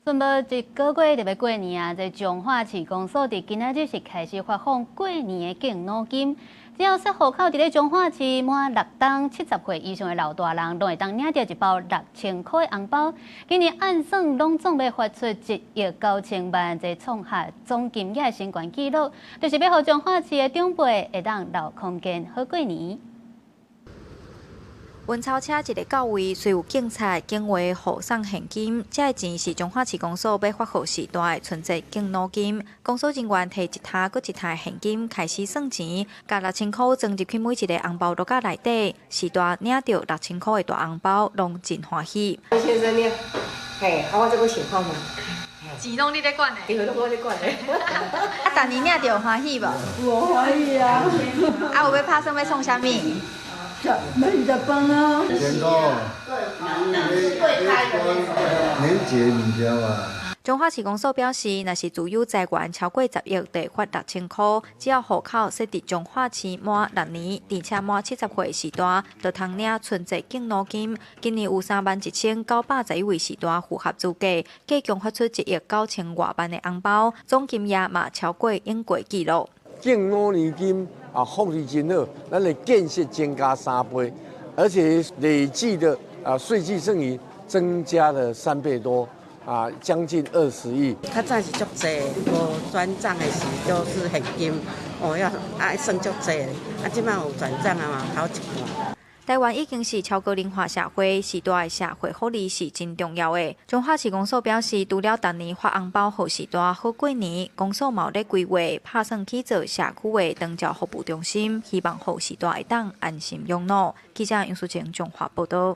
剩無一个月就欲過年啊！這彰化市公所佇今仔日是開始發放過年的敬老金，只要設戶口佇咧彰化市滿6冬70歲以上的老大人，攏會當領著一包6000箍的紅包。今年按算攏總欲發出1億9千萬，這創下總金額新懸紀錄，就是欲予彰化市的長輩會當留空間好過年。運鈔車一个到位，隨有警察、警衛護送現金。這个錢是彰化市公所欲發予序大的春節敬老金。公所人員提一沓閣一沓現金開始算錢，共6000箍裝入去每一个紅包橐仔內底。序大領著六千箍的大紅包，攏真歡喜。先生你，嘿，啊我這個情況嘛。錢攏你咧管的？對，攏我咧管的。啊，逐年領著有歡喜無？有歡喜啊！啊，有欲拍算欲創啥物？欲食飯啊！健康，年節物件嘛。彰化市公所表示，若是自有財源超過10億，就發六千箍。只要戶口設佇彰化市滿6年，而且滿70歲序大，就通領春節敬老金。今年有31,911位序大符合資格，計共發出1億9千外萬的紅包，總金額嘛超過永過紀錄。敬老年金啊，福利真好，咱的建設增加3倍，而且累計的啊稅計剩餘增加了3倍多，啊，將近20億。較早是足濟，無轉帳的時都是現金，哦要啊算足濟，啊這擺有轉帳啊嘛，好一半。台灣已經是超高齡化社會，序大的社會福利是真重要的。彰化市公所表示，除了逐年發紅包予序大好過年，公所嘛有咧規劃，拍算去做社區的長照服務中心，希望予序大會當安心養老。記者楊淑晴彰化報道。